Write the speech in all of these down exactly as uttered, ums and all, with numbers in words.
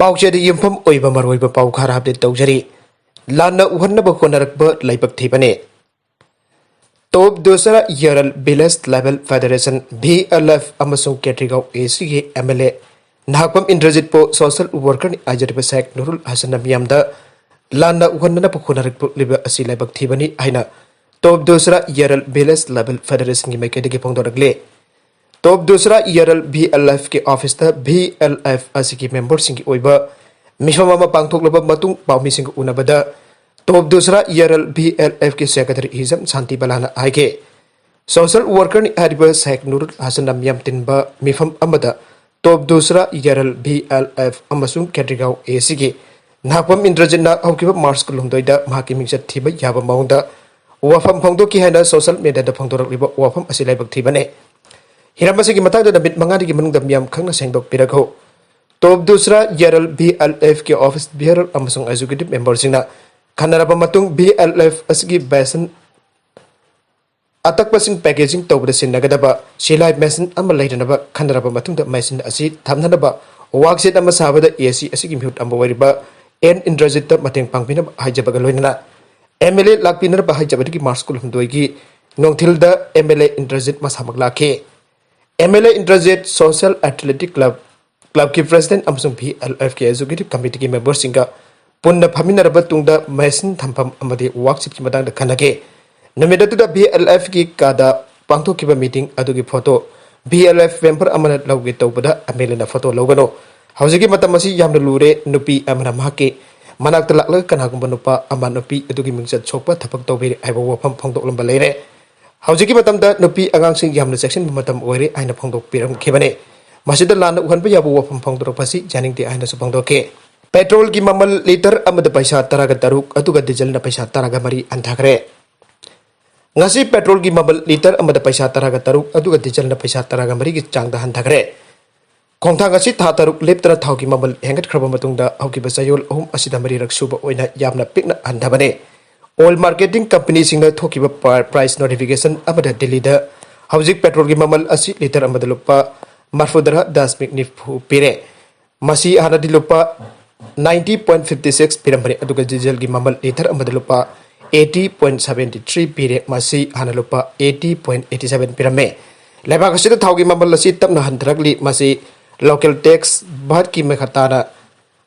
ꯄꯥꯎꯆꯦꯗ ꯌꯨꯝꯐꯝ ꯑꯣꯏꯕ ꯃꯔꯨꯑꯣꯏꯕ ꯄꯥꯎ ꯈꯔ ꯑꯞꯗꯦꯠ ꯇꯧꯖꯔꯤ꯫ ꯂꯥꯟꯅ ꯎꯍꯟꯅꯕ ꯍꯣꯠꯅꯔꯛꯄ ꯂꯥꯏꯕꯛ ꯊꯤꯕꯅꯤ꯫ Top Dusara Yaral village level federation, V L F, ꯑꯃꯁꯨꯡ ꯀꯦꯇ꯭ꯔꯤꯒꯥꯎ ꯑꯦ ꯁꯤꯒꯤ ꯑꯦꯝ ꯑꯦꯜ ꯑꯦ ꯅꯍꯥꯛꯄꯝ ꯏꯟꯗ꯭ꯔꯖꯤꯠꯄꯨ ꯁꯣꯁꯦꯜ ꯋꯥꯔꯀꯔꯅꯤ ꯍꯥꯏꯖꯔꯤꯕ ꯁꯦꯛ ꯅꯨꯔꯨꯜ ꯍꯁꯟꯅ ꯃꯤꯌꯥꯝꯗ ꯂꯥꯟꯅ ꯎꯍꯟꯅꯅꯕ ꯍꯣꯠꯅꯔꯛꯂꯤꯕ ꯑꯁꯤ ꯂꯥꯏꯕꯛ ꯊꯤꯕꯅꯤ ꯍꯥꯏꯅ ꯇꯣꯞ ꯗꯨꯁꯔꯥ ꯌꯥꯔꯜ ꯚꯤꯂꯦꯖ ꯂꯦꯚꯦꯜ ꯐꯦꯗꯔꯦꯁꯟꯒꯤ ꯃꯥꯏꯀꯩꯗꯒꯤ ꯐꯣꯡꯗꯣꯔꯛꯂꯤ꯫ ꯇꯣꯞ ꯗꯨꯁꯔꯥ ꯌꯥꯔꯜ ꯚꯤ ꯑꯦꯜ ꯑꯦꯐꯀꯤ ꯑꯣꯐꯤꯁꯇ ꯚꯤ ꯑꯦꯜ ꯑꯦꯐ ꯑꯁꯤꯒꯤ ꯃꯦꯝꯕꯔꯁꯤꯡꯒꯤ ꯑꯣꯏꯕ ꯃꯤꯐꯝ ꯑꯃ ꯄꯥꯡꯊꯣꯛꯂꯕ ꯃꯇꯨꯡ ꯄꯥꯎꯃꯤꯁꯤꯡꯒ ꯎꯅꯕꯗ ꯇꯣꯞ ꯗꯨꯁꯔꯥ ꯌꯥꯔꯜ ꯚꯤ ꯑꯦꯜ ꯑꯦꯐꯀꯤ ꯁꯦꯀ꯭ꯔꯦꯇꯔꯤ ꯍꯤꯖꯝ ꯁꯥꯟꯇꯤ ꯕꯂꯥꯅ ꯍꯥꯏꯈꯤ, ꯁꯣꯁꯦꯜ ꯋꯥꯔꯀꯔꯅꯤ ꯍꯥꯏꯔꯤꯕ ꯁꯦꯛ ꯅꯨꯔꯨꯜ ꯍꯁꯟꯅ ꯃꯤꯌꯥꯝ ꯇꯤꯟꯕ ꯃꯤꯐꯝ ꯑꯃꯗ ꯇꯣꯞ ꯗꯨꯁꯔꯥ ꯌꯥꯔꯜ ꯚꯤ ꯑꯦꯜ ꯑꯦꯐ ꯑꯃꯁꯨꯡ ꯀꯦꯇ꯭ꯔꯤꯒꯥꯎ ꯑꯦ ꯁꯤꯒꯤ ꯅꯍꯥꯛꯄꯝ ꯏꯟꯗ꯭ꯔꯖꯤꯠꯅ ꯍꯧꯈꯤꯕ ꯃꯥꯔꯆ ꯀꯨꯟꯍꯨꯝꯗꯣꯏꯗ ꯃꯍꯥꯛꯀꯤ ꯃꯤꯡꯆꯠ ꯊꯤꯕ ꯌꯥꯕ ꯃꯑꯣꯡꯗ ꯋꯥꯐꯝ ꯐꯣꯡꯗꯣꯛꯈꯤ ꯍꯥꯏꯅ ꯁꯣꯁꯦꯜ ꯃꯤꯗꯤꯌꯥꯗ ꯐꯣꯡꯗꯣꯔꯛꯂꯤꯕ ꯋꯥꯐꯝ ꯑꯁꯤ ꯂꯥꯏꯕꯛ ꯊꯤꯕꯅꯤ꯫ ꯍꯤꯔꯝ ꯑꯁꯤꯒꯤ ꯃꯇꯥꯡꯗ ꯅꯨꯃꯤꯠ ꯃꯉꯥꯅꯤꯒꯤ ꯃꯅꯨꯡꯗ ꯃꯤꯌꯥꯝ ꯈꯪꯅ ꯁꯦꯡꯗꯣꯛꯄꯤꯔꯛꯎ꯫ ꯇꯣꯞ ꯗꯨꯁꯔꯥ ꯌꯥꯔꯜ ꯚꯤ ꯑꯦꯜ ꯑꯦꯐꯀꯤ ꯑꯣꯐꯤꯁ ꯕꯤꯌꯔꯔ ꯑꯃꯁꯨꯡ ꯑꯦꯛꯖꯤꯀ꯭ꯌꯨꯇꯤꯚ ꯃꯦꯝꯕꯔꯁꯤꯡꯅ ꯈꯟꯅꯔꯕ ꯃꯇꯨꯡ, ꯚꯤ ꯑꯦꯜ ꯑꯦꯐ ꯑꯁꯤꯒꯤ ꯕꯦꯁꯟ ꯑꯇꯛꯄꯁꯤꯡ ꯄꯦꯀꯦꯖꯤꯡ ꯇꯧꯕꯗ ꯁꯤꯖꯤꯟꯅꯒꯗꯕ ꯁꯤꯂꯥꯏ ꯃꯦꯁꯤꯟ ꯑꯃ ꯂꯩꯅꯅꯕ ꯈꯟꯅꯔꯕ ꯃꯇꯨꯡꯗ, ꯃꯦꯁꯤꯟ ꯑꯁꯤ ꯊꯝꯅꯅꯕ ꯋꯥꯛꯁꯦꯠ ꯑꯃ ꯁꯥꯕꯗ ꯑꯦ ꯁꯤ ꯑꯁꯤꯒꯤ ꯃꯤꯍꯨꯠ ꯑꯃ ꯑꯣꯏꯔꯤꯕ ꯑꯦꯟ ꯏꯟꯗ꯭ꯔꯖꯤꯠꯇ ꯃꯇꯦꯡ ꯄꯥꯡꯕꯤꯅꯕ ꯍꯥꯏꯖꯕꯒ ꯂꯣꯏꯅꯅ ꯑꯦꯝ ꯑꯦꯜ ꯑꯦ ꯂꯥꯛꯄꯤꯅꯅꯕ ꯍꯥꯏꯖꯕꯗꯒꯤ ꯃꯥꯔꯆ ꯀꯨꯟꯍꯨꯝꯗꯣꯏꯒꯤ ꯅꯨꯡꯊꯤꯜꯗ ꯑꯦꯝ ꯑꯦꯜ ꯑꯦ ꯏꯟꯗ꯭ꯔꯖꯤꯠ ꯃꯁꯥꯃꯛ ꯂꯥꯛꯈꯤ꯫ M L A Indrajit social athletic club, ꯀ꯭ꯂꯕꯀꯤ ꯄ꯭ꯔꯦꯁꯤꯗꯦꯟꯠ ꯑꯃꯁꯨꯡ ꯚꯤ ꯑꯦꯜ ꯑꯦꯐꯀꯤ ꯑꯦꯛꯖꯤꯀ꯭ꯌꯨꯇꯤꯚ ꯀꯃꯤꯇꯤꯒꯤ ꯃꯦꯝꯕꯔꯁꯤꯡꯒ ꯄꯨꯟꯅ ꯐꯝꯃꯤꯟꯅꯔꯕ ꯇꯨꯡꯗ ꯃꯦꯁꯤꯟ ꯊꯝꯐꯝ ꯑꯃꯗꯤ ꯋꯥꯛꯁꯤꯠꯀꯤ ꯃꯇꯥꯡꯗ ꯈꯟꯅꯈꯤ꯫ ꯅꯨꯃꯤꯠ ꯑꯗꯨꯗ ꯚꯤ ꯑꯦꯜ ꯑꯦꯐꯀꯤ ꯀꯥꯗ ꯄꯥꯡꯊꯣꯛꯈꯤꯕ ꯃꯤꯇꯤꯡ ꯑꯗꯨꯒꯤ photo V L F member ꯑꯃꯅ ꯂꯧꯒꯦ ꯇꯧꯕꯗ ꯑꯦꯝ ꯑꯦꯜ ꯑꯦꯅ ꯐꯣꯇꯣ ꯂꯧꯒꯅꯨ꯫ ꯍꯧꯖꯤꯛꯀꯤ ꯃꯇꯝ ꯑꯁꯤ ꯌꯥꯝꯅ ꯂꯨꯔꯦ꯫ ꯅꯨꯄꯤ ꯑꯃꯅ ꯃꯍꯥꯛꯀꯤ ꯃꯅꯥꯛꯇ ꯂꯥꯛꯂꯒ ꯀꯅꯥꯒꯨꯝꯕ ꯅꯨꯄꯥ ꯑꯃ ꯅꯨꯄꯤ ꯑꯗꯨꯒꯤ ꯃꯤꯡꯆꯠ ꯁꯣꯛꯄ ꯊꯕꯛ ꯇꯧꯕꯤꯔꯦ ꯍꯥꯏꯕ ꯋꯥꯐꯝ ꯐꯣꯡꯗꯣꯛꯂꯝꯕ ꯂꯩꯔꯦ꯫ ꯍꯧꯖꯤꯛꯀꯤ ꯃꯇꯝꯗ ꯅꯨꯄꯤ ꯑꯉꯥꯡꯁꯤꯡ ꯌꯥꯝꯅ ꯆꯦꯛꯁꯤꯟꯕ ꯃꯇꯝ ꯑꯣꯏꯔꯦ ꯍꯥꯏꯅ ꯐꯣꯡꯗꯣꯛꯄꯤꯔꯝꯈꯤꯕꯅꯤ꯫ ꯃꯁꯤꯗ ꯂꯥꯟꯅ ꯎꯍꯟꯕ ꯌꯥꯕ ꯋꯥꯐꯝ ꯐꯣꯡꯗꯣꯔꯛꯄ ꯑꯁꯤ ꯌꯥꯅꯤꯡꯗꯦ ꯍꯥꯏꯅꯁꯨ ꯐꯣꯡꯗꯣꯛꯈꯤ꯫ ꯄꯦꯇ꯭ꯔꯣꯜꯒꯤ ꯃꯃꯜ ꯂꯤꯇꯔ ꯑꯃꯗ ꯄꯩꯁꯥ ꯇꯔꯥꯒ ꯇꯔꯨꯛ ꯑꯗꯨꯒ ꯗꯤꯖꯜꯅ ꯄꯩꯁꯥ ꯇꯔꯥꯒ ꯃꯔꯤ ꯍꯟꯊꯈ꯭ꯔꯦ꯫ ꯉꯁꯤ ꯄꯦꯇ꯭ꯔꯣꯜꯒꯤ ꯃꯃꯜ ꯂꯤꯇꯔ ꯑꯃꯗ ꯄꯩꯁꯥ ꯇꯔꯥꯒ ꯇꯔꯨꯛ ꯑꯗꯨꯒ ꯗꯤꯖꯜꯅ ꯄꯩꯁꯥ ꯇꯔꯥꯒ ꯃꯔꯤꯒꯤ ꯆꯥꯡꯗ ꯍꯟꯊꯈ꯭ꯔꯦ꯫ ꯈꯣꯡꯊꯥꯡ ꯑꯁꯤ ꯊꯥ ꯇꯔꯨꯛ ꯂꯦꯞꯇꯅ ꯊꯥꯎꯒꯤ ꯃꯃꯜ ꯍꯦꯟꯒꯠꯈ꯭ꯔꯕ ꯃꯇꯨꯡꯗ ꯍꯧꯈꯤꯕ ꯆꯌꯣꯜ ꯑꯍꯨꯝ ꯑꯁꯤꯗ ꯃꯔꯤꯔꯛ ꯁꯨꯕ ꯑꯣꯏꯅ ꯌꯥꯝꯅ ꯄꯤꯛꯅ ꯍꯟꯊꯕꯅꯤ꯫ ꯑꯣꯏꯜ ꯃꯥꯔꯀꯦꯇꯤꯡ ꯀꯝꯄꯅꯤꯁꯤꯡꯅ ꯊꯣꯛꯈꯤꯕ ꯄ꯭ꯔꯥꯏꯁ ꯅꯣꯇꯤꯐꯤꯀꯦꯁꯟ ꯑꯃꯗ ꯗꯤꯜꯂꯤꯗ ꯍꯧꯖꯤꯛ ꯄꯦꯇ꯭ꯔꯣꯜꯒꯤ ꯃꯃꯜ ꯑꯁꯤ ꯂꯤꯇꯔ ꯑꯃꯗ ꯂꯨꯄꯥ ꯃꯔꯐꯨꯇꯔꯥ ꯗꯁꯃꯤꯛ ꯅꯤꯐꯨ ꯄꯤꯔꯦ꯫ ꯃꯁꯤ ꯍꯥꯟꯅꯗꯤ ꯂꯨꯄꯥ ninety point fifty six ꯄꯤꯔꯝꯕꯅꯤ, ꯑꯗꯨꯒ ꯗꯤꯖꯜꯒꯤ ꯃꯃꯜ ꯂꯤꯇꯔ ꯑꯃꯗ ꯂꯨꯄꯥ eighty point seventy three ꯄꯤꯔꯦ꯫ ꯃꯁꯤ ꯍꯥꯟꯅ ꯂꯨꯄꯥ eighty point eighty seven ꯄꯤꯔꯝꯃꯦ꯫ ꯂꯩꯕꯥꯛ ꯑꯁꯤꯗ ꯊꯥꯎꯒꯤ ꯃꯃꯜ ꯑꯁꯤ ꯇꯞꯅ ꯍꯟꯊꯔꯛꯂꯤ꯫ ꯃꯁꯤ local tax, ꯚꯥꯠꯀꯤ ꯃꯈꯥ ꯇꯥꯅ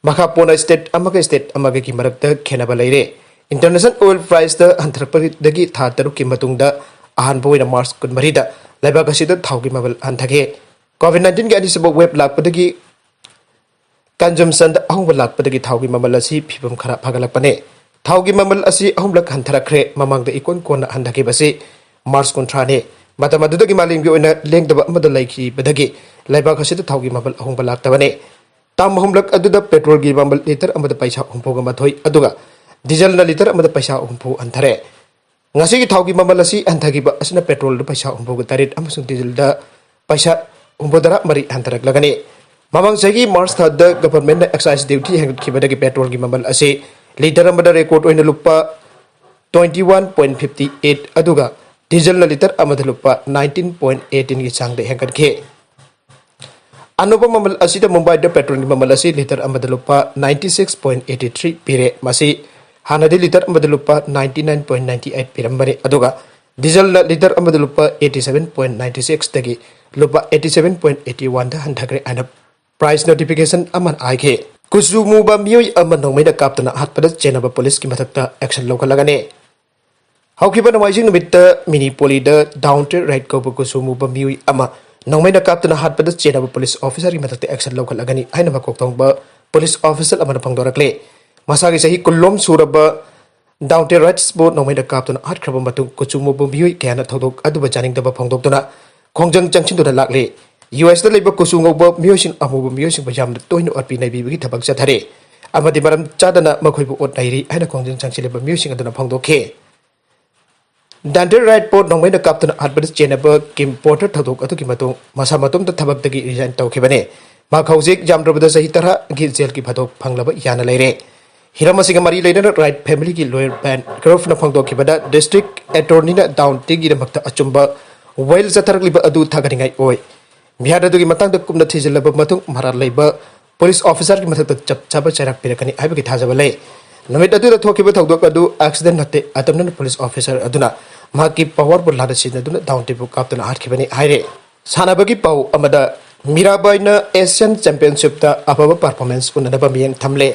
ꯃꯈꯥ ꯄꯣꯟꯅ state ꯑꯃꯒ state ꯑꯃꯒꯒꯤ ꯃꯔꯛꯇ ꯈꯦꯠꯅꯕ ꯂꯩꯔꯦ꯫ International oil priceꯇ ꯍꯟꯊꯔꯛꯄꯗꯒꯤ ꯊꯥ ꯇꯔꯨꯛꯀꯤ ꯃꯇꯨꯡꯗ ꯑꯍꯥꯟꯕ ꯑꯣꯏꯅ March ꯀꯨꯟꯃꯔꯤꯗ ꯂꯩꯕꯥꯛ ꯑꯁꯤꯗ ꯊꯥꯎꯒꯤ ꯃꯃꯜ ꯍꯟꯊꯈꯤ꯫ COVID nineteenꯒꯤ ꯑꯅꯤꯁꯨꯕ wave ꯂꯥꯛꯄꯗꯒꯤ consumptionꯗ ꯑꯍꯣꯡꯕ ꯂꯥꯛꯄꯗꯒꯤ ꯊꯥꯎꯒꯤ ꯃꯃꯜ ꯑꯁꯤ ꯐꯤꯕꯝ ꯈꯔ ꯐꯒꯠꯂꯛꯄꯅꯦ꯫ ꯊꯥꯎꯒꯤ ꯃꯃꯜ ꯑꯁꯤ ꯑꯍꯨꯝꯂꯛ ꯍꯟꯊꯔꯛꯈ꯭ꯔꯦ꯫ ꯃꯃꯥꯡꯗ ꯏꯀꯣꯟ ꯀꯣꯟꯅ ꯍꯟꯊꯈꯤꯕꯁꯤ March ꯀꯨꯟꯊ꯭ꯔꯥꯅꯤ꯫ ꯃꯇꯝ ꯑꯗꯨꯗꯒꯤ ꯃꯥꯂꯦꯝꯒꯤ ꯑꯣꯏꯅ ꯂꯦꯡꯗꯕ ꯑꯃꯗ ꯂꯩꯈꯤꯕꯗꯒꯤ ꯂꯩꯕꯥꯛ ꯑꯁꯤꯗ ꯊꯥꯎꯒꯤ ꯃꯃꯜ ꯑꯍꯣꯡꯕ ꯂꯥꯛꯇꯕꯅꯤ꯫ Term ꯑꯍꯨꯝꯂꯛ ꯑꯗꯨꯗ petrolꯒꯤ ꯃꯃꯜ ꯂꯤꯇꯔ ꯑꯃꯗ ꯄꯩꯁꯥ ꯍꯨꯝꯐꯨꯒ ꯃꯥꯊꯣꯏ, ꯑꯗꯨꯒ ꯗꯤꯖꯜꯅ ꯂꯤꯇꯔ ꯑꯃꯗ ꯄꯩꯁꯥ ꯍꯨꯝꯐꯨ ꯍꯟꯊꯔꯦ꯫ ꯉꯁꯤꯒꯤ ꯊꯥꯎꯒꯤ ꯃꯃꯜ ꯑꯁꯤ ꯍꯟꯊꯈꯤꯕ ꯑꯁꯤꯅ petrolꯗ ꯄꯩꯁꯥ ꯍꯨꯝꯐꯨꯒ ꯇꯔꯦꯠ ꯑꯃꯁꯨꯡ ꯗꯤꯖꯜꯗ ꯄꯩꯁꯥ ꯍꯨꯝꯐꯨꯇꯔꯥ ꯃꯔꯤ ꯍꯟꯊꯔꯛꯂꯒꯅꯤ꯫ ꯃꯃꯥꯡ ꯆꯍꯤꯒꯤ March ꯊꯥꯗ governmentꯅ excise duty ꯍꯦꯟꯒꯠꯈꯤꯕꯗꯒꯤ petrolꯒꯤ ꯃꯃꯜ ꯑꯁꯤ ꯂꯤꯇꯔ ꯑꯃꯗ record ꯑꯣꯏꯅ ꯂꯨꯄꯥ twenty one point fifty eight, ꯑꯗꯨꯒ ꯗꯤꯖꯜꯅ ꯂꯤꯇꯔ ꯑꯃꯗ ꯂꯨꯄꯥ nineteen point eighteenꯒꯤ ꯆꯥꯡꯗ ꯍꯦꯟꯒꯠꯈꯤ꯫ ꯑꯅꯧꯕ ꯃꯃꯜ ꯑꯁꯤꯗ ꯃꯨꯝꯕꯥꯏꯗ petrolꯒꯤ ꯃꯃꯜ ꯑꯁꯤ ꯂꯤꯇꯔ ꯑꯃꯗ ꯂꯨꯄꯥ ninety six point eighty three ꯄꯤꯔꯦ꯫ ꯃꯁꯤ ꯍꯥꯟꯅꯗꯤ ꯂꯤꯇꯔ ꯑꯃꯗ ꯂꯨꯄꯥ ninety nine point ninety eight ꯄꯤꯔꯝꯕꯅꯤ, ꯑꯗꯨꯒ ꯗꯤꯖꯜꯅ ꯂꯤꯇꯔ ꯑꯃꯗ ꯂꯨꯄꯥ eighty seven point ninety sixꯇꯒꯤ ꯂꯨꯄꯥ eighty seven point eighty oneꯗ ꯍꯟꯊꯈ꯭ꯔꯦ ꯍꯥꯏꯅ price notification ꯑꯃꯅ ꯍꯥꯏꯈꯤ꯫ ꯀꯨꯆꯨ ꯃꯨꯕ ꯃꯤꯑꯣꯏ ꯑꯃ ꯅꯣꯡꯃꯩꯅ ꯀꯥꯞꯇꯨꯅ ꯍꯥꯠꯄꯗ ꯆꯦꯟꯅꯕ ꯄꯨꯂꯤꯁꯀꯤ ꯃꯊꯛꯇ action ꯂꯧꯈꯠꯂꯒꯅꯤ꯫ ꯍꯧꯈꯤꯕ ꯅꯣꯡꯃꯥꯏꯖꯤꯡ ꯅꯨꯃꯤꯠꯇ ꯃꯤꯅꯤꯄꯣꯂꯤꯗ Down Trade Right ꯀꯧꯕ ꯀꯨꯆꯨ ꯃꯨꯕ ꯃꯤꯑꯣꯏ ꯑꯃ ꯅꯣꯡꯃꯩꯅ ꯀꯥꯞꯇꯨꯅ ꯍꯥꯠꯄꯗ ꯆꯦꯟꯅꯕ ꯄꯨꯂꯤꯁ officerꯒꯤ ꯃꯊꯛꯇ action ꯂꯧꯈꯠꯂꯒꯅꯤ ꯍꯥꯏꯅ ꯃꯀꯣꯛ ꯊꯣꯡꯕ ꯄꯨꯂꯤꯁ officer ꯑꯃꯅ ꯐꯣꯡꯗꯣꯔꯛꯂꯦ꯫ ꯃꯁꯥꯒꯤ ꯆꯍꯤ ꯀꯨꯟꯂꯣꯝ ꯁꯨꯔꯕ Down Trade Rightꯕꯨ ꯅꯣꯡꯃꯩꯅ ꯀꯥꯞꯇꯨꯅ ꯍꯥꯠꯈ꯭ꯔꯕ ꯃꯇꯨꯡ, ꯀꯨꯆꯨ ꯃꯨꯕ ꯃꯤꯑꯣꯏ ꯀꯌꯥꯅ ꯊꯧꯗꯣꯛ ꯑꯗꯨꯕꯨ ꯌꯥꯅꯤꯡꯗꯕ ꯐꯣꯡꯗꯣꯛꯇꯨꯅ ꯈꯣꯡꯖꯪ ꯆꯪꯁꯤꯟꯗꯨꯅ ꯂꯥꯛꯂꯤ꯫ USꯇ ꯂꯩꯕ ꯀꯨꯆꯨ ꯉꯧꯕ ꯃꯤꯑꯣꯏꯁꯤꯡ ꯑꯃꯨꯕ ꯃꯤꯑꯣꯏꯁꯤꯡꯕꯨ ꯌꯥꯝꯅ ꯇꯣꯏꯅ ꯑꯣꯠꯄꯤ ꯅꯩꯕꯤꯕꯒꯤ ꯊꯕꯛ ꯆꯠꯊꯔꯤ ꯑꯃꯗꯤ ꯃꯔꯝ ꯆꯥꯗꯅ ꯃꯈꯣꯏꯕꯨ ꯑꯣꯠ ꯅꯩꯔꯤ ꯍꯥꯏꯅ ꯈꯣꯡꯖꯪ ꯆꯪꯁꯤꯜꯂꯤꯕ ꯃꯤꯑꯣꯏꯁꯤꯡ ꯑꯗꯨꯅ ꯐꯣꯡꯗꯣꯛꯈꯤ꯫ Down Trade Rightꯄꯨ ꯅꯣꯡꯃꯩꯅ ꯀꯥꯞꯇꯨꯅ ꯍꯥꯠꯄꯗ ꯆꯦꯟꯅꯕ ꯀꯤꯝ ꯄꯣꯔꯇꯔ ꯊꯧꯗꯣꯛ ꯑꯗꯨꯒꯤ ꯃꯇꯨꯡ ꯃꯁꯥ ꯃꯇꯣꯝꯇ ꯊꯕꯛꯇꯒꯤ resign ꯇꯧꯈꯤꯕꯅꯤ꯫ ꯃꯍꯥꯛ ꯍꯧꯖꯤꯛ ꯌꯥꯝꯗ꯭ꯔꯕꯗ ꯆꯍꯤ ꯇꯔꯥꯒꯤ ꯖꯦꯜꯒꯤ ꯐꯥꯗꯣꯛ ꯐꯪꯂꯕ ꯌꯥꯅ ꯂꯩꯔꯦ꯫ ꯍꯤꯔꯝ ꯑꯁꯤꯒ ꯃꯔꯤ ꯂꯩꯅꯅ Right familyꯒꯤ lawyer Ben Croftꯅ ꯐꯣꯡꯗꯣꯛꯈꯤꯕꯗ, district attorneyꯅ Down Tradeꯒꯤꯗꯃꯛꯇ ꯑꯆꯨꯝꯕ ꯋꯥꯌꯦꯜ ꯆꯠꯊꯔꯛꯂꯤꯕ ꯑꯗꯨ ꯊꯥꯒꯠꯅꯤꯡꯉꯥꯏ ꯑꯣꯏ꯫ ꯃꯤꯍꯥꯠ ꯑꯗꯨꯒꯤ ꯃꯇꯥꯡꯗ ꯀꯨꯞꯅ ꯊꯤꯖꯤꯜꯂꯕ ꯃꯇꯨꯡ ꯃꯔꯥꯜ ꯂꯩꯕ ꯄꯨꯂꯤꯁ ꯑꯣꯐꯤꯁꯥꯔꯒꯤ ꯃꯊꯛꯇ ꯆꯞ ꯆꯥꯕ ꯆꯩꯔꯥꯛ ꯄꯤꯔꯛꯀꯅꯤ ꯍꯥꯏꯕꯒꯤ ꯊꯥꯖꯕ ꯂꯩ꯫ ꯅꯨꯃꯤꯠ ꯑꯗꯨꯗ ꯊꯣꯛꯈꯤꯕ ꯊꯧꯗꯣꯛ ꯑꯗꯨ ꯑꯦꯛꯁꯤꯗꯦꯟ ꯅꯠꯇꯦ, ꯑꯇꯝꯅꯅ ꯄꯨꯂꯤꯁ ꯑꯣꯐꯤꯁꯥꯔ ꯑꯗꯨꯅ ꯃꯍꯥꯛꯀꯤ ꯄꯋꯥꯔꯕꯨ ꯂꯥꯟꯅ ꯁꯤꯖꯤꯟꯅꯗꯨꯅ ꯗꯥꯎꯟ ꯇꯤꯞꯄꯨ ꯀꯥꯞꯇꯨꯅ ꯍꯥꯠꯈꯤꯕꯅꯤ ꯍꯥꯏꯔꯦ꯫ ꯁꯥꯟꯅꯕꯒꯤ ꯄꯥꯎ ꯑꯃꯗ, ꯃꯤꯔꯥꯕꯥꯏꯅ ꯑꯦꯁꯤꯌꯥꯟ ꯆꯦꯝꯄꯤꯌꯟꯁꯤꯞꯇ ꯑꯐꯕ ꯄꯔꯐꯣꯔꯃꯦꯟꯁ ꯎꯅꯅꯕ ꯃꯤꯠꯌꯦꯡ ꯊꯝꯂꯦ꯫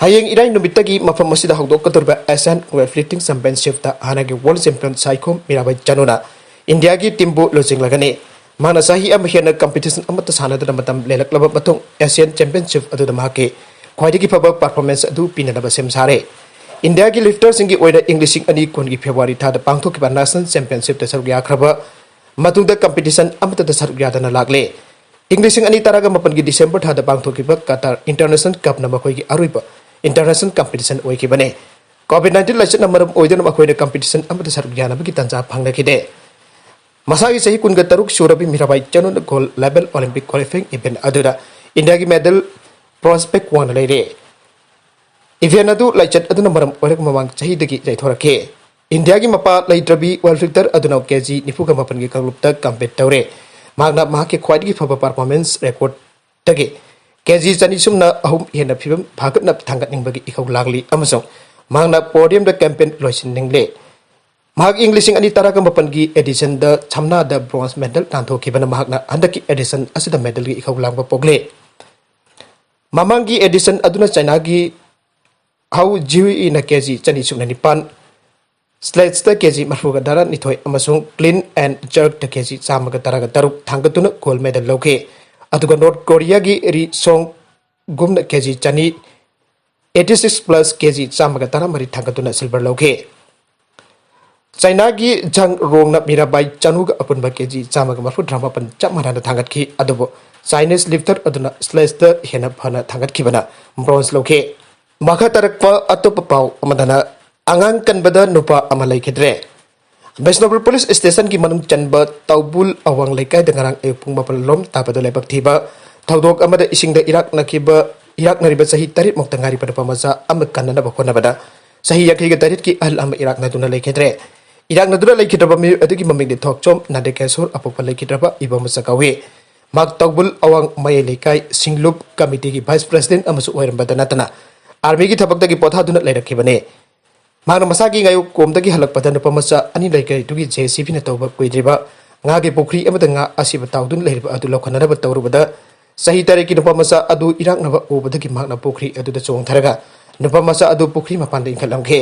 ꯍꯌꯦꯡ ꯏꯔꯥꯏ ꯅꯨꯃꯤꯠꯇꯒꯤ ꯃꯐꯝ ꯑꯁꯤꯗ ꯍꯧꯗꯣꯛꯀꯗꯧꯔꯤꯕ ꯑꯦꯁꯤꯌꯥꯟ ꯋꯦꯠ ꯂꯤꯐꯇꯤꯡ ꯆꯦꯝꯄꯤꯌꯟꯁꯤꯞꯇ ꯍꯥꯟꯅꯒꯤ ꯋꯥꯔꯜ ꯆꯦꯝꯄꯤꯌꯟ ꯁꯥꯏꯈꯣꯝ ꯃꯤꯔꯥꯕꯥꯏ ꯆꯅꯨꯅ ꯏꯟꯗꯤꯌꯥꯒꯤ ꯇꯤꯝꯕꯨ ꯂꯨꯆꯤꯡꯂꯒꯅꯤ꯫ ꯃꯍꯥꯛꯅ ꯆꯍꯤ ꯑꯃ ꯍꯦꯟꯅ ꯀꯝꯄꯤꯇꯤꯁꯟ ꯑꯃꯠꯇ ꯁꯥꯟꯅꯗꯅ ꯃꯇꯝ ꯂꯦꯜꯂꯛꯂꯕ ꯃꯇꯨꯡ, ꯑꯦꯁꯤꯌꯥꯟ ꯆꯦꯝꯄꯤꯌꯟꯁꯤꯞ ꯑꯗꯨꯗ ꯃꯍꯥꯛꯀꯤ ꯈ꯭ꯋꯥꯏꯗꯒꯤ ꯐꯕ ꯄꯔꯐꯣꯔꯃꯦꯟꯁ ꯑꯗꯨ ꯄꯤꯅꯅꯕ ꯁꯦꯝ ꯁꯥꯔꯦ꯫ ꯏꯟꯗꯤꯌꯥꯒꯤ ꯂꯤꯐꯇꯔꯁꯤꯡꯒꯤ ꯑꯣꯏꯅ ꯏꯪ ꯂꯤꯁꯤꯡ ꯑꯅꯤ ꯀꯨꯟꯒꯤ ꯐꯦꯕ꯭ꯔꯨꯋꯥꯔꯤ ꯊꯥꯗ ꯄꯥꯡꯊꯣꯛꯈꯤꯕ ꯅꯦꯁꯅꯦꯜ ꯆꯦꯝꯄꯤꯌꯟꯁꯤꯞꯇ ꯁꯔꯨꯛ ꯌꯥꯈ꯭ꯔꯕ ꯃꯇꯨꯡꯗ ꯀꯝꯄꯤꯇꯤꯁꯟ ꯑꯃꯠꯇꯗ ꯁꯔꯨꯛ ꯌꯥꯗꯅ ꯂꯥꯛꯂꯦ꯫ ꯏꯪ ꯂꯤꯁꯤꯡ ꯑꯅꯤ ꯇꯔꯥꯒ ꯃꯥꯄꯟꯒꯤ ꯗꯤꯁꯦꯝꯕꯔ ꯊꯥꯗ ꯄꯥꯡꯊꯣꯛꯈꯤꯕ ꯀꯇꯥꯔ ꯏꯟꯇꯔꯅꯦꯁꯅꯦꯜ ꯀꯞꯅ ꯃꯈꯣꯏꯒꯤ ꯑꯔꯣꯏꯕ ꯏꯟꯇꯔꯅꯦꯁꯅꯦꯜ ꯀꯝꯄꯤꯇꯤꯁꯟ ꯑꯣꯏꯈꯤꯕꯅꯤ꯫ ꯀꯣꯚꯤꯗ ꯅꯥꯏꯟꯇꯤꯟ ꯂꯥꯏꯆꯠꯅ ꯃꯔꯝ ꯑꯣꯏꯗꯨꯅ ꯃꯈꯣꯏꯅ ꯀꯝꯄꯤꯇꯤꯁꯟ ꯑꯃꯠꯇ ꯁꯔꯨꯛ ꯌꯥꯅꯕꯒꯤ ꯇꯥꯟꯖꯥ ꯐꯪꯅꯈꯤꯗꯦ꯫ ꯃꯁꯥꯒꯤ ꯆꯍꯤ ꯀꯨꯟꯒ ꯇꯔꯨꯛ ꯁꯨꯔꯕꯤ ꯃꯤꯔꯥꯕꯥꯏ ꯆꯅꯨꯅ gold level Olympic qualifying event ꯑꯗꯨꯗ ꯏꯟꯗꯤꯌꯥꯒꯤ ꯃꯦꯗꯜ ꯄ꯭ꯔꯣꯁꯄꯦꯛ ꯋꯥꯡꯅ ꯂꯩꯔꯦ꯫ ꯏꯚꯦꯟꯠ ꯑꯗꯨ ꯂꯥꯏꯆꯠ ꯑꯗꯨꯅ ꯃꯔꯝ ꯑꯣꯏꯔꯒ ꯃꯃꯥꯡ ꯆꯍꯤꯗꯒꯤ ꯌꯩꯊꯣꯔꯛꯈꯤ꯫ ꯏꯟꯗꯤꯌꯥꯒꯤ ꯃꯄꯥ ꯂꯩꯇ꯭ꯔꯕꯤ ꯋꯦꯠ ꯂꯤꯐꯇꯔ ꯑꯗꯨꯅ ꯀꯦꯖꯤ ꯅꯤꯐꯨꯒ ꯃꯥꯄꯟꯒꯤ ꯀꯥꯡꯂꯨꯞꯇ ꯀꯝꯄꯤꯠ ꯇꯧꯔꯦ꯫ ꯃꯍꯥꯛꯅ ꯃꯍꯥꯛꯀꯤ ꯈ꯭ꯋꯥꯏꯗꯒꯤ ꯐꯕ ꯄꯔꯐꯣꯔꯃꯦꯟꯁ ꯔꯦꯀꯣꯔꯗꯇꯒꯤ ꯀꯦꯖꯤ ꯆꯅꯤ ꯁꯨꯞꯅ ꯑꯍꯨꯝ ꯍꯦꯟꯅ ꯐꯤꯕꯝ ꯐꯒꯠꯅ ꯊꯥꯡꯒꯠꯅꯤꯡꯕꯒꯤ ꯏꯍꯧ ꯂꯥꯡꯂꯤ ꯑꯃꯁꯨꯡ ꯃꯍꯥꯛꯅ ꯄꯣꯗꯤꯌꯝꯗ ꯀꯦꯝꯄꯦꯟ ꯂꯣꯏꯁꯤꯟꯅꯤꯡꯂꯤ꯫ ꯃꯍꯥꯛ ꯏꯪ ꯂꯤꯁꯤꯡ ꯑꯅꯤ ꯇꯔꯥꯒ ꯃꯥꯄꯟꯒꯤ ꯑꯦꯗꯤꯁꯟꯗ ꯁꯝꯅꯥꯗ ꯕ꯭ꯔꯣꯟꯖ ꯃꯦꯗꯜ ꯇꯥꯟꯊꯣꯛꯈꯤꯕꯅ ꯃꯍꯥꯛꯅ ꯍꯟꯗꯛꯀꯤ ꯑꯦꯗꯤꯁꯟ ꯑꯁꯤꯗ ꯃꯦꯗꯜꯒꯤ ꯏꯍꯧ ꯂꯥꯡꯕ ꯄꯣꯛꯂꯦ꯫ ꯃꯃꯥꯡꯒꯤ ꯑꯦꯗꯤꯁꯟ ꯑꯗꯨꯅ ꯆꯥꯏꯅꯥꯒꯤ ꯍꯥꯎ ꯖꯤꯌꯨꯏꯅ ꯀꯦꯖꯤ ꯆꯅꯤ ꯁꯨꯞꯅ ꯅꯤꯄꯥꯟ, ꯁ꯭ꯂꯦꯠꯁꯇ ꯀꯦꯖꯤ ꯃꯔꯐꯨꯒ ꯇꯔꯥꯅꯤꯊꯣꯏ ꯑꯃꯁꯨꯡ ꯀ꯭ꯂꯤꯟ ꯑꯦꯟ ꯖꯔꯛꯇ ꯀꯦꯖꯤ ꯆꯥꯝꯃꯒ ꯇꯔꯥꯒ ꯇꯔꯨꯛ ꯊꯥꯡꯒꯠꯇꯨꯅ ꯒꯣꯜꯗ ꯃꯦꯗꯜ ꯂꯧꯈꯤ꯫ ꯑꯗꯨꯒ ꯅꯣꯔꯠ ꯀꯣꯔꯤꯌꯥꯒꯤ ꯔꯤ ꯁꯣꯡ ꯒꯨꯝꯅ ꯀꯦꯖꯤ ꯆꯅꯤ, ꯑꯩꯠꯇꯤ ꯁꯤꯛꯁ ꯄ꯭ꯂꯁ ꯀꯦꯖꯤ ꯆꯥꯝꯃꯒ ꯇꯔꯥꯃꯔꯤ ꯊꯥꯡꯒꯠꯇꯨꯅ ꯁꯤꯜꯚꯔ ꯂꯧꯈꯤ꯫ ꯆꯥꯏꯅꯥꯒꯤ ꯖꯪ ꯔꯣꯡꯅ ꯃꯤꯔꯥꯕꯥꯏ ꯆꯅꯨꯒ ꯑꯄꯨꯟꯕ ꯀꯦꯖꯤ ꯆꯥꯝꯃꯒ ꯃꯔꯐꯨꯇꯔꯥ ꯃꯥꯄꯟ ꯆꯞ ꯃꯥꯟꯅꯅ ꯊꯥꯡꯒꯠꯈꯤ꯫ ꯑꯗꯨꯕꯨ ꯆꯥꯏꯅꯤꯁ ꯂꯤꯐꯇꯔ ꯑꯗꯨꯅ ꯁ꯭ꯂꯦꯠꯁꯇ ꯍꯦꯟꯅ ꯐꯅ ꯊꯥꯡꯒꯠꯈꯤꯕꯅ ꯕ꯭ꯔꯣꯟꯖ ꯂꯧꯈꯤ꯫ ꯃꯈꯥ ꯇꯥꯔꯛꯄ ꯑꯇꯣꯞꯄ ꯄꯥꯎ ꯑꯃꯗꯅ, ꯑꯉꯥꯡ ꯀꯟꯕꯗ ꯅꯨꯄꯥ ꯑꯃ ꯂꯩꯈꯤꯗ꯭ꯔꯦ꯫ ꯕꯤꯁꯅꯨꯄꯨꯔ ꯄꯨꯂꯤꯁ ꯁ꯭ꯇꯦꯁꯟꯒꯤ ꯃꯅꯨꯡ ꯆꯟꯕ ꯇꯧꯕꯨꯜ ꯑꯋꯥꯡ ꯂꯩꯀꯥꯏꯗ ꯉꯔꯥꯡ ꯑꯌꯨꯛ ꯄꯨꯡ ꯃꯥꯄꯟ ꯂꯣꯝ ꯇꯥꯕꯗ ꯂꯥꯏꯕꯛ ꯊꯤꯕ ꯊꯧꯗꯣꯛ ꯑꯃꯗ ꯏꯁꯤꯡꯗ ꯏꯔꯥꯛꯅꯈꯤꯕ, ꯏꯔꯥꯛꯅꯔꯤꯕ ꯆꯍꯤ ꯇꯔꯦꯠ ꯃꯨꯛꯇ ꯉꯥꯏꯔꯤꯕ ꯅꯨꯄꯥ ꯃꯆꯥ ꯑꯃ ꯀꯟꯅꯅꯕ ꯍꯣꯠꯅꯕꯗ ꯆꯍꯤ ꯌꯥꯡꯈꯩꯒ ꯇꯔꯦꯠꯀꯤ ꯑꯍꯜ ꯑꯃ ꯏꯔꯥꯛꯅꯗꯨꯅ ꯂꯩꯈꯤꯗ꯭ꯔꯦ꯫ ꯏꯔꯥꯛꯅꯗꯨꯅ ꯂꯩꯈꯤꯗ꯭ꯔꯕ ꯃꯤꯑꯣꯏ ꯑꯗꯨꯒꯤ ꯃꯃꯤꯡꯗꯤ ꯊꯣꯛꯆꯣꯝ ꯅꯟꯗꯀꯦꯁꯣꯔ, ꯑꯄꯣꯛꯄ ꯂꯩꯈꯤꯗ꯭ꯔꯕ ꯏꯕꯣꯝꯆꯥ ꯀꯧꯏ꯫ ꯃꯍꯥꯛ ꯇꯧꯕꯨꯜ ꯑꯋꯥꯡ ꯃꯌꯥꯏ ꯂꯩꯀꯥꯏ ꯁꯤꯡꯂꯨꯞ ꯀꯃꯤꯇꯤꯒꯤ ꯚꯥꯏꯁ ꯄ꯭ꯔꯦꯁꯤꯗꯦꯟꯠ ꯑꯃꯁꯨ ꯑꯣꯏꯔꯝꯕꯗ ꯅꯠꯇꯅ ꯑꯥꯔꯃꯤꯒꯤ ꯊꯕꯛꯇꯒꯤ ꯄꯣꯊꯥꯗꯨꯅ ꯂꯩꯔꯛꯈꯤꯕꯅꯤ꯫ ꯃꯍꯥꯛꯅ ꯃꯁꯥꯒꯤ ꯉꯥꯌꯣꯛꯀꯣꯝꯗꯒꯤ ꯍꯜꯂꯛꯄꯗ ꯅꯨꯄꯥ ꯃꯆꯥ ꯑꯅꯤ ꯂꯩꯀꯥꯏꯗꯨꯒꯤ ꯖꯦ ꯁꯤ ꯕꯤꯅ ꯇꯧꯕ ꯀꯨꯏꯗ꯭ꯔꯤꯕ ꯉꯥꯒꯤ ꯄꯨꯈ꯭ꯔꯤ ꯑꯃꯗ ꯉꯥ ꯑꯁꯤꯕ ꯇꯥꯎꯗꯨꯅ ꯂꯩꯔꯤꯕ ꯑꯗꯨ ꯂꯧꯈꯠꯅꯅꯕ ꯇꯧꯔꯨꯕꯗ ꯆꯍꯤ ꯇꯔꯦꯠꯀꯤ ꯅꯨꯄꯥ ꯃꯆꯥ ꯑꯗꯨ ꯏꯔꯥꯛꯅꯕ ꯎꯕꯗꯒꯤ ꯃꯍꯥꯛꯅ ꯄꯨꯈ꯭ꯔꯤ ꯑꯗꯨꯗ ꯆꯣꯡꯊꯔꯒ ꯅꯨꯄꯥ ꯃꯆꯥ ꯑꯗꯨ ꯄꯨꯈ꯭ꯔꯤ ꯃꯄꯥꯟꯗ ꯏꯟꯈꯠꯂꯝꯈꯤ꯫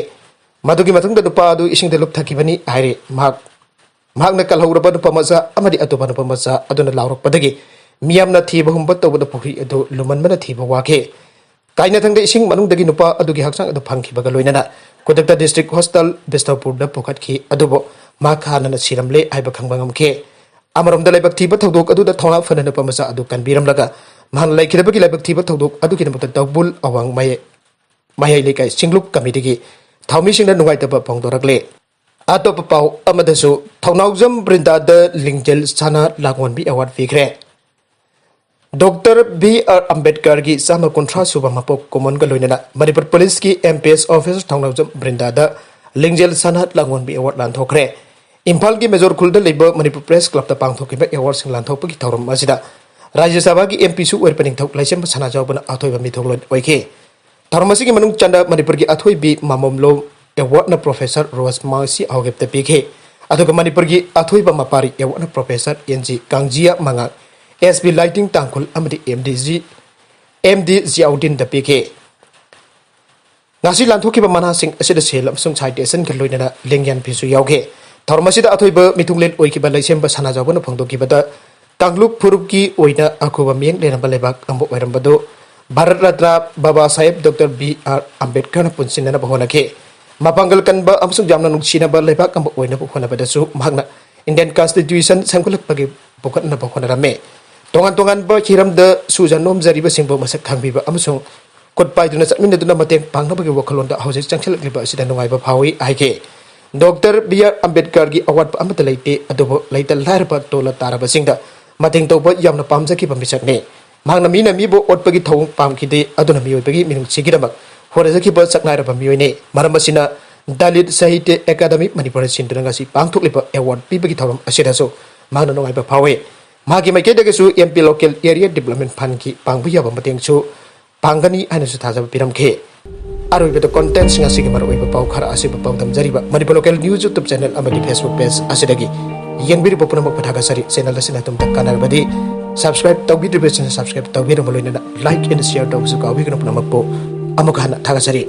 ꯃꯗꯨꯒꯤ ꯃꯇꯨꯡꯗ ꯅꯨꯄꯥ ꯑꯗꯨ ꯏꯁꯤꯡꯗ ꯂꯨꯞꯊꯈꯤꯕꯅꯤ ꯍꯥꯏꯔꯤ꯫ ꯃꯍꯥꯛ ꯃꯍꯥꯛꯅ ꯀꯜꯍꯧꯔꯕ ꯅꯨꯄꯥ ꯃꯆꯥ ꯑꯃꯗꯤ ꯑꯇꯣꯞꯄ ꯅꯨꯄꯥ ꯃꯆꯥ ꯑꯗꯨꯅ ꯂꯥꯎꯔꯛꯄꯗꯒꯤ ꯃꯤꯌꯥꯝꯅ ꯊꯤꯕ ꯍꯨꯝꯕ ꯇꯧꯕꯗ ꯄꯨꯈ꯭ꯔꯤ ꯑꯗꯨ ꯂꯨꯃꯟꯕꯅ ꯊꯤꯕ ꯋꯥꯈꯤ꯫ ꯀꯥꯏꯅꯊꯪꯗ ꯏꯁꯤꯡ ꯃꯅꯨꯡꯗꯒꯤ ꯅꯨꯄꯥ ꯑꯗꯨꯒꯤ ꯍꯛꯆꯥꯡ ꯑꯗꯨ ꯐꯪꯈꯤꯕꯒ ꯂꯣꯏꯅꯅ ꯈꯨꯗꯛꯇ ꯗꯤꯁꯇ꯭ꯔꯤꯛ ꯍꯣꯁꯄꯤꯇꯥꯜ ꯕꯤꯁꯅꯨꯄꯨꯔꯗ ꯄꯨꯈꯠꯈꯤ, ꯑꯗꯨꯕꯨ ꯃꯍꯥꯛ ꯍꯥꯟꯅꯅ ꯁꯤꯔꯝꯂꯦ ꯍꯥꯏꯕ ꯈꯪꯕ ꯉꯝꯈꯤ꯫ ꯑꯃꯔꯣꯝꯗ ꯂꯥꯏꯕꯛ ꯊꯤꯕ ꯊꯧꯗꯣꯛ ꯑꯗꯨꯗ ꯊꯧꯅꯥ ꯐꯅ ꯅꯨꯄꯥ ꯃꯆꯥ ꯑꯗꯨ ꯀꯟꯕꯤꯔꯝꯂꯒ ꯃꯍꯥꯛꯅ ꯂꯩꯈꯤꯗꯕꯒꯤ ꯂꯥꯏꯕꯛ ꯊꯤꯕ ꯊꯧꯗꯣꯛ ꯑꯗꯨꯒꯤꯗꯃꯛꯇ ꯇꯧꯕꯨꯜ ꯑꯋꯥꯡ ꯃꯌꯥꯏ ꯃꯌꯥꯏ ꯂꯩꯀꯥꯏ ꯁꯤꯡꯂꯨꯞ ꯀꯃꯤꯇꯤꯒꯤ ꯊꯧꯃꯤꯁꯤꯡꯅ ꯅꯨꯡꯉꯥꯏꯇꯕ ꯐꯣꯡꯗꯣꯔꯛꯂꯦ꯫ ꯑꯇꯣꯞꯄ ꯄꯥꯎ ꯑꯃꯗꯁꯨ ꯊꯧꯅꯥꯎꯖꯝ ꯕ꯭ꯔꯤꯟꯗꯥꯗ ꯂꯤꯡꯖꯦꯜ ꯁꯥꯟꯅ ꯂꯥꯡꯑꯣꯟꯕꯤ ꯑꯦꯋꯥꯔꯗ ꯄꯤꯈ꯭ꯔꯦ꯫ ꯗꯣꯛꯇꯔ ꯕꯤ ꯑꯥꯔ ꯑꯝꯕꯦꯗꯀꯔꯒꯤ ꯆꯥꯝꯃ ꯀꯨꯟꯊ꯭ꯔꯥ ꯁꯨꯕ ꯃꯄꯣꯛ ꯀꯨꯝꯑꯣꯟꯒ ꯂꯣꯏꯅꯅ ꯃꯅꯤꯄꯨꯔ ꯄꯨꯂꯤꯁꯀꯤ ꯑꯦꯝ ꯄꯤ ꯑꯦꯁ ꯑꯣꯐꯤꯁꯔ ꯊꯧꯅꯥꯎꯖꯝ ꯕ꯭ꯔꯤꯟꯗꯥꯗ ꯂꯤꯡꯖꯦꯜ ꯁꯥꯟꯅ ꯂꯥꯡꯑꯣꯟꯕꯤ ꯑꯦꯋꯥꯔꯗ ꯂꯥꯟꯊꯣꯛꯈ꯭ꯔꯦ꯫ ꯏꯝꯐꯥꯜꯒꯤ ꯃꯦꯖꯣꯔ ꯈꯨꯜꯗ ꯂꯩꯕ ꯃꯅꯤꯄꯨꯔ ꯄ꯭ꯔꯦꯁ ꯀ꯭ꯂꯕꯇ ꯄꯥꯡꯊꯣꯛꯈꯤꯕ ꯑꯦꯋꯥꯔꯗꯁꯤꯡ ꯂꯥꯟꯊꯣꯛꯄꯒꯤ ꯊꯧꯔꯝ ꯑꯁꯤꯗ ꯔꯥꯖ꯭ꯌ ꯁꯚꯥꯒꯤ ꯑꯦꯝ ꯄꯤꯁꯨ ꯑꯣꯏꯔꯤꯕ ꯅꯤꯡꯊꯧ ꯂꯩꯁꯦꯝꯕ ꯁꯅꯥꯖꯥꯎꯕꯅ ꯑꯊꯣꯏꯕ ꯃꯤꯊꯣꯡꯂꯣꯏ ꯑꯣꯏꯈꯤ꯫ ꯊꯧꯔꯝ ꯑꯁꯤꯒꯤ ꯃꯅꯨꯡ ꯆꯟꯅ ꯃꯅꯤꯄꯨꯔꯒꯤ ꯑꯊꯣꯏꯕꯤ ꯃꯥꯃꯣꯝꯂꯣꯝ ꯑꯦꯋꯥꯔꯗꯅ ꯄ꯭ꯔꯣꯐꯦꯁꯔ ꯔꯣꯁ ꯃꯥꯔꯁꯤ ꯑꯍꯧꯒꯦꯞꯇ ꯄꯤꯈꯤ꯫ ꯑꯗꯨꯒ ꯃꯅꯤꯄꯨꯔꯒꯤ ꯑꯊꯣꯏꯕ ꯃꯄꯥꯔꯤ ꯑꯦꯋꯥꯔꯗꯅ ꯄ꯭ꯔꯣꯐꯦꯁꯔ ꯑꯦꯟ ꯖꯤ ꯀꯥꯡꯖꯤꯌꯥ ꯃꯉꯥꯡ, ꯑꯦꯁ ꯕꯤ ꯂꯥꯏꯇꯤꯡ ꯇꯥꯡꯈꯨꯜ ꯑꯃꯗꯤ M D G, M D ꯖꯤꯌꯥꯎꯗꯤꯟꯗ ꯄꯤꯈꯤ꯫ ꯉꯁꯤ ꯂꯥꯟꯊꯣꯛꯈꯤꯕ ꯃꯅꯥꯁꯤꯡ ꯑꯁꯤꯗ ꯁꯦꯜ ꯑꯃꯁꯨꯡ ꯁꯥꯏꯇꯦꯁꯟꯒ ꯂꯣꯏꯅꯅ ꯂꯦꯡꯌꯥꯟ ꯐꯤꯁꯨ ꯌꯥꯎꯈꯤ꯫ ꯊꯧꯔꯝ ꯑꯁꯤꯗ ꯑꯊꯣꯏꯕ ꯃꯤꯊꯨꯡꯂꯦꯟ ꯑꯣꯏꯈꯤꯕ ꯂꯩꯁꯦꯝꯕ ꯁꯅꯥꯖꯥꯎꯕꯅ ꯐꯣꯡꯗꯣꯛꯈꯤꯕꯗ ꯀꯥꯡꯂꯨꯞ ꯐꯨꯔꯨꯞꯀꯤ ꯑꯣꯏꯅ ꯑꯈꯨꯕ ꯃꯤꯠꯌꯦꯡ ꯂꯩꯔꯝꯕ ꯂꯩꯕꯥꯛ ꯑꯃ ꯑꯣꯏꯔꯝꯕꯗꯨ ꯚꯥꯔꯠ ꯔꯠꯅ ꯕꯥꯕꯥ ꯁꯥꯍꯦꯕ ꯗꯣꯛꯇꯔ ꯕꯤ ꯑꯥꯔ ꯑꯝꯕꯦꯗꯀꯔꯅ ꯄꯨꯟꯁꯤꯟꯅꯅꯕ ꯍꯣꯠꯅꯈꯤ꯫ ꯃꯄꯥꯡꯒꯜ ꯀꯟꯕ ꯑꯃꯁꯨꯡ ꯌꯥꯝꯅ ꯅꯨꯡꯁꯤꯅꯕ ꯂꯩꯕꯥꯛ ꯑꯃ ꯑꯣꯏꯅꯕ ꯍꯣꯠꯅꯕꯗꯁꯨ ꯃꯍꯥꯛꯅ ꯏꯟꯗꯤꯌꯟ ꯀꯟꯁꯇꯤꯇ꯭ꯌꯨꯁꯟ ꯁꯦꯝꯒꯠꯂꯛꯄꯒꯤ ꯄꯨꯈꯠꯅꯕ ꯍꯣꯠꯅꯔꯝꯃꯤ꯫ ꯇꯣꯉꯥꯟ ꯇꯣꯉꯥꯟꯕ ꯍꯤꯔꯝꯗ ꯁꯨꯖ ꯅꯣꯝꯖꯔꯤꯕꯁꯤꯡꯕꯨ ꯃꯁꯛ ꯈꯪꯕꯤꯕ ꯑꯃꯁꯨꯡ ꯈꯨꯠ ꯄꯥꯏꯗꯨꯅ ꯆꯠꯃꯤꯟꯅꯗꯨꯅ ꯃꯇꯦꯡ ꯄꯥꯡꯅꯕꯒꯤ ꯋꯥꯈꯜꯂꯣꯟꯗ ꯍꯧꯖꯤꯛ ꯆꯪꯁꯤꯜꯂꯛꯂꯤꯕ ꯑꯁꯤꯗ ꯅꯨꯡꯉꯥꯏꯕ ꯐꯥꯎꯏ ꯍꯥꯏꯈꯤ꯫ ꯗꯣꯛꯇꯔ ꯕꯤ ꯑꯥꯔ ꯑꯝꯕꯦꯗꯀꯔꯒꯤ ꯑꯋꯥꯠꯄ ꯑꯃꯠꯇ ꯂꯩꯇꯦ, ꯑꯗꯨꯕꯨ ꯂꯩꯇ ꯂꯥꯏꯔꯕ ꯇꯣꯜꯂ ꯇꯥꯔꯕꯁꯤꯡꯗ ꯃꯇꯦꯡ ꯇꯧꯕ ꯌꯥꯝꯅ ꯄꯥꯝꯖꯈꯤꯕ ꯃꯤꯁꯛꯅꯤ꯫ ꯃꯍꯥꯛꯅ ꯃꯤꯅ ꯃꯤꯕꯨ ꯑꯣꯠꯄꯒꯤ ꯊꯧꯑꯣꯡ ꯄꯥꯝꯈꯤꯗꯦ, ꯑꯗꯨꯅ ꯃꯤꯑꯣꯏꯕꯒꯤ ꯃꯤꯅꯨꯡꯁꯤꯒꯤꯗꯃꯛ ꯍꯣꯠꯅꯖꯈꯤꯕ ꯁꯛꯅꯥꯏꯔꯕ ꯃꯤꯑꯣꯏꯅꯤ꯫ ꯃꯔꯝ ꯑꯁꯤꯅ ꯗꯂꯤꯠ ꯁꯥꯍꯤꯇ꯭ꯌ ꯑꯦꯀꯥꯗꯃꯤ ꯃꯅꯤꯄꯨꯔꯅ ꯁꯤꯟꯗꯨꯅ ꯉꯁꯤ ꯄꯥꯡꯊꯣꯛꯂꯤꯕ ꯑꯦꯋꯥꯔꯗ ꯄꯤꯕꯒꯤ ꯊꯧꯔꯝ ꯑꯁꯤꯗꯁꯨ ꯃꯍꯥꯛꯅ ꯅꯨꯡꯉꯥꯏꯕ ꯐꯥꯎꯏ꯫ ꯃꯍꯥꯛꯀꯤ ꯃꯥꯏꯀꯩꯗꯒꯤꯁꯨ M P Local Area Development Fundꯀꯤ ꯄꯥꯡꯕ ꯌꯥꯕ ꯃꯇꯦꯡꯁꯨ ꯄꯥꯡꯒꯅꯤ ꯍꯥꯏꯅꯁꯨ ꯊꯥꯖꯕ ꯄꯤꯔꯝꯈꯤ꯫ ꯑꯔꯣꯏꯕꯗ contentꯁꯤꯡ ꯑꯁꯤꯒꯤ ꯃꯔꯨꯑꯣꯏꯕ ꯄꯥꯎ ꯈꯔ ꯑꯁꯤꯕꯨ ꯄꯥꯎꯗꯝꯖꯔꯤꯕ Manipur Local News YouTube channel ꯑꯃꯗꯤ Facebook page ꯑꯁꯤꯗꯒꯤ ꯌꯦꯡꯕꯤꯔꯤꯕ ꯄꯨꯝꯅꯃꯛꯄꯨ ꯊꯥꯒꯠꯆꯔꯤ꯫ Channel ꯑꯁꯤꯅ ꯑꯗꯣꯝꯗ ꯀꯥꯟꯅꯔꯕꯗꯤ subscribe ꯇꯧꯕꯤꯗ꯭ꯔꯤꯕꯁꯤꯡꯅ subscribe ꯇꯧꯕꯤꯔꯝꯕ ꯂꯣꯏꯅꯅ like and share ꯇꯧꯕꯁꯨ ꯀꯥꯎꯕꯤꯒꯅꯨ꯫ ꯄꯨꯝꯅꯃꯛꯄꯨ ꯑꯃꯨꯛ ꯍꯟꯅ ꯊꯥꯒꯠꯆꯔꯤ꯫